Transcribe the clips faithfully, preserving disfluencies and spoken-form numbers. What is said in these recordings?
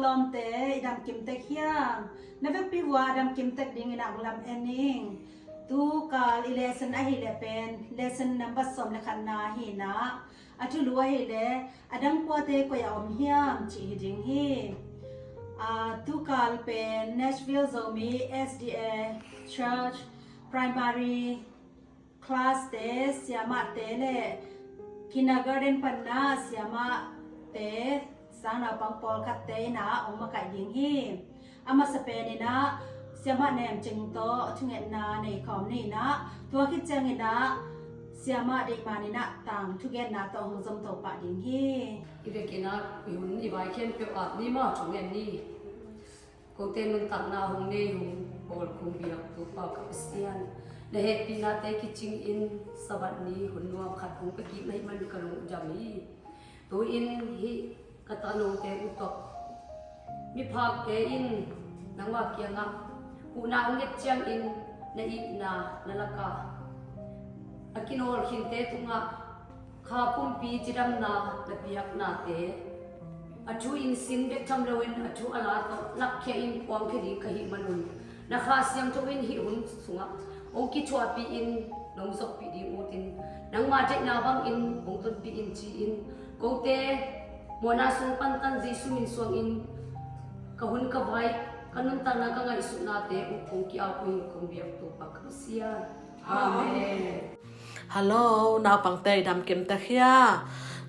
Tawmte i damkim tek hiam? Na vekpi vua damkim tek dingin a ung lam en ning. Tu kal i lesson ahih leh pen lesson number sawm le khatna hi-in ah, a thulu ahih leh a dang kuate koi a om hiam cih hi ding hi. Ah, tu kal pen Nashville Zomi S D A Church Primary class te siamahte le kindergarten panna siamahte, sang naupang pawlkhatte in ah ong makaih ding hi. A masa pen in ah siamah Nemcing tawh thungetna nei khawm ni in ah, tua khit ciangin ah siamah Deihman in ah tang thugenna tawh hong zom to pah ding hi. I vekin ah i hun i vai khempeuh ap ni maw, thungen ni. Kote nuntakna hong nei hong bawl kong biak Topa ka Pasian, na hehpihnate kicingin Sabbath ni hun nuam khat hong pia kik na hih man ka lungdam hi. Tu-in hih ka tanote uh tawh miphakte in nangmah kiangah huhna hong nget ciangin na itna na lakah a kinawl khinte tungah kha pumpi cidamna na piaknate a thu in sin bek tham loin a thu a la tawh lakkhia in puangkhia ding ka hih manun, na Kha Siangtho in hih hun sungah hong kithuahpih in nong zopih ding utin, nangma deihna bangin hong tonpih in ci-in, kote mawhna sung pantan Jesu min suangin ka hun ka vai, ka nuntakna ka ngaihsutnate uh kong ki-au uh hi, kong biak Topa ka Pasian. Amen. Hello, naupangte i damkim tek hia?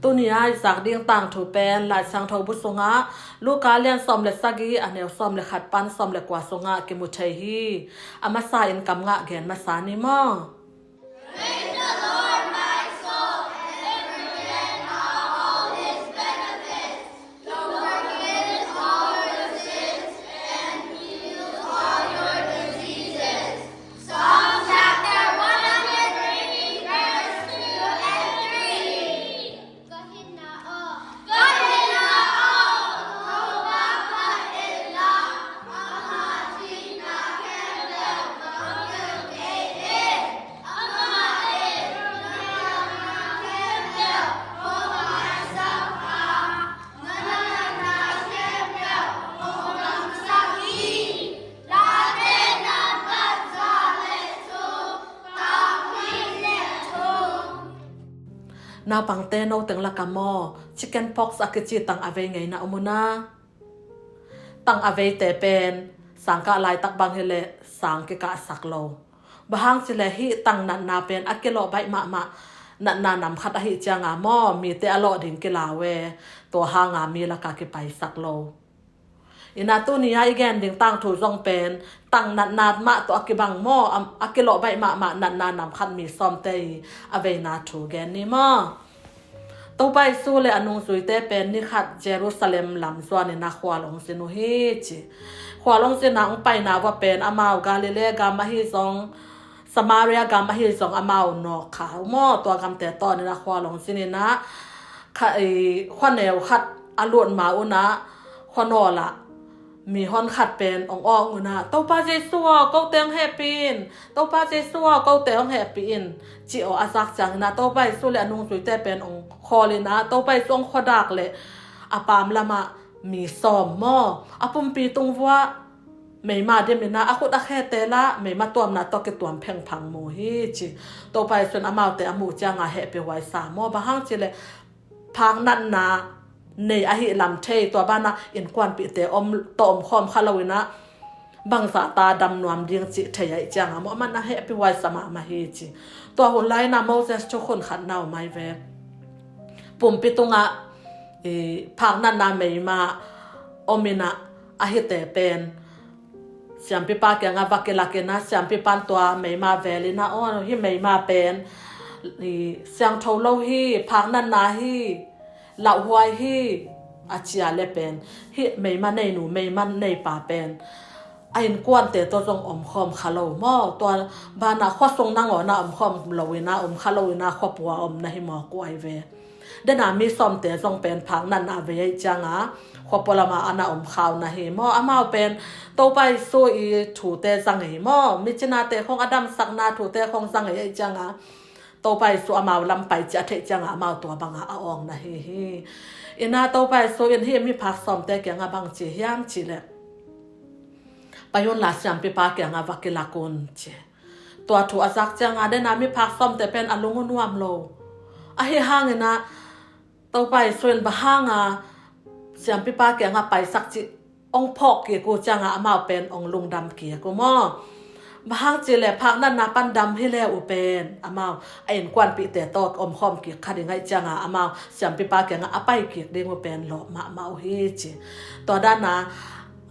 Tuni a i zak ding tangthu pen Lai Siangtho bu sungah Luka lian sawm le sagih, a neu sawm le khat pan sawm le kua sungah kimu thei hi. A masa in kam ngah gen masa ni maw? Praise the Lord, my soul, and everything, all his benefits. Psalm chapter one hundred three, verse two and three. Naupangte, no teng lakah maw chicken pox a kici tang a vei ngeina om uh na. Tang a veite pen sangkah laitak bang hileh sang kikahsak lo. Bang hang cileh hih tang natna pen a kilawh baih mahmah natna nam khat ahih cianga maw mite a lawh ding kilau e, tua hanga mi laka kipaisak lo. Ina tuni a i gen ding tangthu zong pen tang natna mah tawh a kibang maw, a, a kilawh baih mahmah natna nam khat mi sawmte i a veina thu gen ni maw. Topa Jesu le a nungzuite pen ni khat Jerusalem lam zuanin a khual hong zin uh hi ci. Khual hong zin a hong paina vua pen amau Galilee gam ahi zong, Samaria gam ahi zong amau nawk kha uh maw. Tua gamte tawnin a khual hong zin in ah kha, i, khuaneu khat a lut ma un ah khuanawl ah mihon khat pen hong awng un ah, "Topa Jesu aw, kote hong hehpih in. Topa Jesu aw, kote hong hehpih in," ci aw a zak ciangin ah Topa Jesu le a nungzuite pen hong khawl in ah Topa Jesu hong khuadak le a paam lamah mi sawm maw, a pumpi tung vuah meima dim in ah a khut a khete lah meima tuamna tawh kituam phengphang mu hi ci. Topa Jesu in amaute a muh cianga hehpih huai sa maw. Bang hang cileh phak natna nei ahih lam thei, tua banah innkuanpihte om tawh om khawm kha lo in ah bangzah ta dam nuam ding cih thei ahih cianga maw, aman a hehpih huai sa mahmah hi ci. Tua hun lai in ah Moses thukhun khat na om ai ve. Pumpi tungah i phak natna meima om in ah a hihte pen siampipa kiangah va kilak in ah siampipa in tua meima vel in ah, "Aw, hih meima pen i siangtho lo hi, phak natna hi, lauhuai hi," a ci a le pen hih meima neinu meima neipa pen a innkuante tawh zong om khawm kha lo maw. Tua banah khuasung nangawn ah om khawm lo in ah, om kha lo in ah khuapua om na hi mawk uh ai ve. Dena mi sawmte zong pen phak natna vei ahih cianga khuapua lamah ana om kha uh na hi maw. Amau pen Topa Jesu i thute za ngei maw, micinate khong a damsakna thute khong za ngei ahih cianga Topa Jesu amau lam pai cih a theih cianga amau tua banga a awng na hi hi. Ina Topa Jesu in hih miphak sawmte kiangah bang ci hiam cih leh, "Pai unla siampipa kiangah va kilak un," ci. Tua thu a zak ciangah dena miphak sawmte pen a lung uh nuam lo. Ahi hanginah Topa Jesu in bang hanga siampipa kiangah paisak cih hong phawk kik uh ciangah amau pen hong lungdam kik uh maw? Bang hang cih leh phak natna pan dam hi le uh pen amau a innkuanpihte tawh omkhawm kik kha ding ahih ciangah amau siampipa kiangah a pai kik ding uh pen lawp mahmah uh hi ci. Tua dana,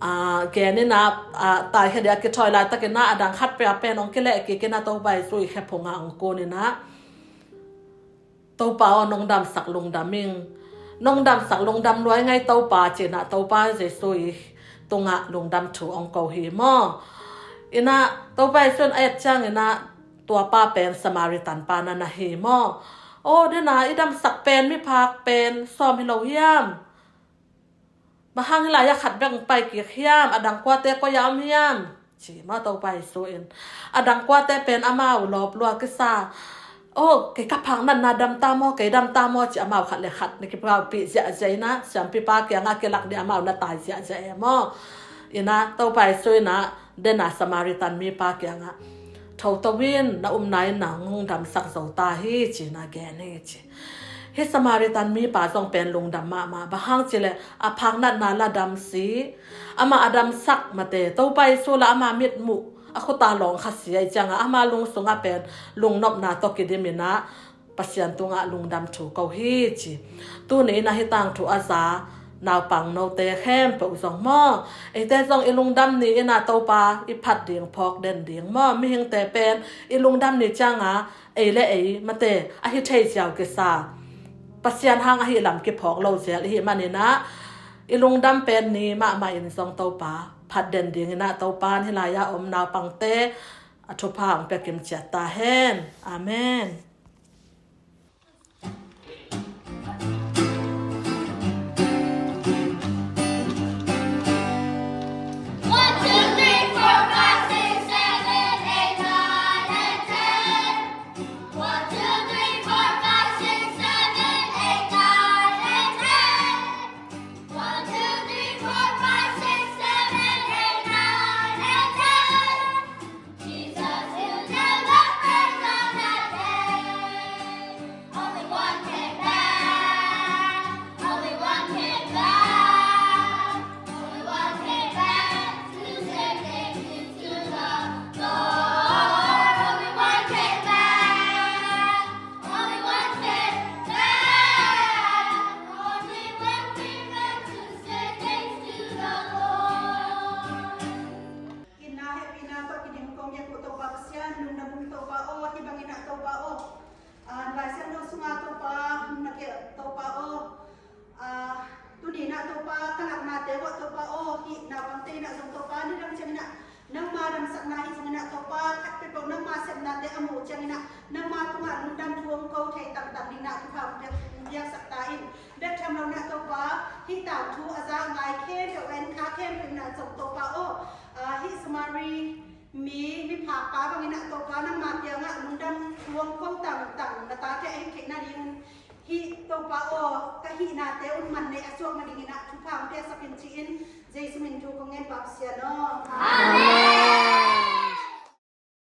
aa, gen ina, aa, taikhia dia kithawi laitakin a dang khat pia pen hong kileh kik ina Topa Jesu i khe phungah hong kun ina, "Topa aw, nong damsak lungdam ing. Nong damsak lungdam lua ing ei Topa," ci-inah Topa Jesu i tungah lungdam thu hong ko hi maw? Inah Topa Jesu in a et cianginah tua pa pen Samaritan pa na na hi maw? Aw, dena i damsak pen miphak pen sawm hi lo hiam? Bang hang hih lai-ah khat bek hong pai kik hiam? A dang kuate koi-ah om hiam? Ci maw Topa Jesu in. A dang kuate pen amau lawp lua kisa. Aw, kei ka phak natna dam ta maw, kei dam ta maw ci amau khat le khat na kipaupih ziahziah ina siampipa kiangah kilak ding amau na tai ziahziah e maw? Ina Topa Jesu ina dena Samaritan mipa kiangah, "Thoto in, na upna in nang hong damsak zo ta hi," ci-inah gen hi ci. Hih Samaritan mipa zong pen lungdam mahmah. Bang hang cih leh a phak natna la dam si, amah a damsak mate, Topa Jesu la ama mitmuh a khuta lawng kha si ahih ciangah ama lung sungah pen lungnopna tawh kidim inah Pasian tungah lungdam thu ko hi ci. Tuni inah hih tangthu a za naupang note khempeuh zong maw, eite zong i lungdam ni inah Topa i phat ding phawk den ding maw? Mihingte pen i lungdam ni ciangah ei le ei mate ahi thei ziau kisa. Pasian hang ahi lam kiphawk lo zel ihi maninah i lungdam pen ni mahmah in zong Topa phat den dinginah Topa in hih lai-ah om naupangte a thupha hong pia kimciat ta hen. Amen. One, two, three, four, five, six, seven, eight, nine, and ten. One, two, three, four, five, six, seven, eight, nine, and ten. One, two, three, four, five, six, seven, eight, nine, and ten. Jesus, you never break on that day. Only one came back. Only one came back. Only one came back to say thank you to the Lord. Only one came back. Only one came back. Only one came back to say thanks to the Lord. Itna hehpihna tawh kidim kong biak uh Topa Pasian, lungdam ung Topa aw, hih bangin ah Topa aw. Ah, Lai Siangtho sungah Topa, na ke Topa aw. Ah, tuni inah Topa, ka laknate uh ah Topa aw, hih naupangte inah zong Topa, nidang cianginah nangma damsakna hi zong inah Topa, khat peuhpeuh nangma sepnate a muh cianginah nangma tungah lungdam thu hong ko thei tangtang dingin ah thupha hong piak, hong piaksak ta in. Bek tham lo inah Topa, hih tangthu a za a ngai khempeuh, a en kha khempeuh inah zong Topa aw. Ah, hih Samari mi, miphakpa bangin ah Topa nangma kiangah lungdam thu hong ko tangtang na tate a hih theihna dingin hih Topa aw, ka hihnate un man nei a suak nadingin ah thupha hong piaksak in ci-in Jesu min thu kong ngen Pasian aw. Amen.